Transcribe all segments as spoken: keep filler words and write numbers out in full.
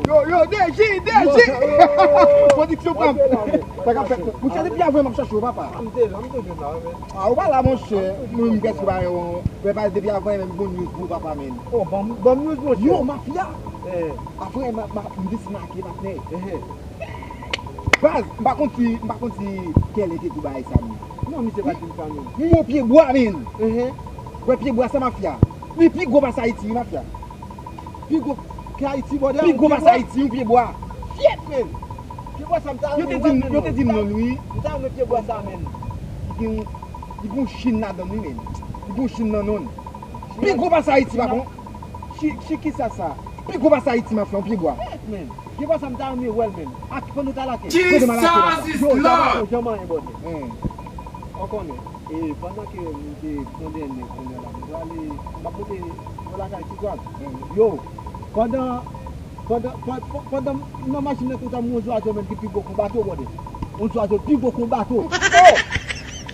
Yo, yo, Deji, Deji! Pwodiksyon pa m. Sa k ap fèt? Monchè, depi avè m ap chache w, papa. A, ou pa la, monchè. Mwen menm prèske pa wè w. Mwen pa depi avè m, bon news pou w, papa, men. Oh, bon, bon news, monchè. Yo, mafya. Apre, m, m, m dismake, patnè. Baz, m pa konn si, m pa konn si Kèlè te di w bagay sa, men. Non, misye pa di m sa, men. M wè pye bwa, men. Wè pye bwa sa, mafya. Li pi gwo pase Ayiti, wi, mafya. Pi gwo ke Ayiti, bòdè. Pi gwo pase Ayiti, yon pye bwa. Fyèt, men. Pye bwa sa, m ta renmen wè l, men. Yo te di m non l, wi. M ta renmen pye bwa sa, men. Li gen, li gen yon chin ladan l, wi, men. Li gen yon chin nan non l. Pi gwo pase Ayiti, pa bon. Chi, chi kisa sa? Pi gwo pase Ayiti, mafya, yon pye bwa. Fyèt, men. Pye bwa sa, m ta renmen wè l, men. Ak, pandan w ta lake. Pandan m a lake, mafya. Yo, jan, jan manyen, bòdè. Ou konnen. E pandan ke m te pran dènye kounye a la, m prale, m ap monte pou lakay Ti Gwaz. Yo, pandan, pandan, pan- pan- pandan m nan machin nan konsa, m wè yon zwazo, men, ki pi gwo ke yon bato, bòdè. Yon zwazo pi gwo ke yon bato. Oh!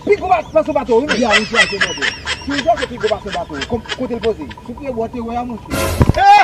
Pi gwo ba- pase yon bato, wi, men. Ya, yon zwazo, bòdè. Ki zwazo pi gwo pase yon bato? Ko- Kote l poze? Sou pye bwa te wè a, monchè.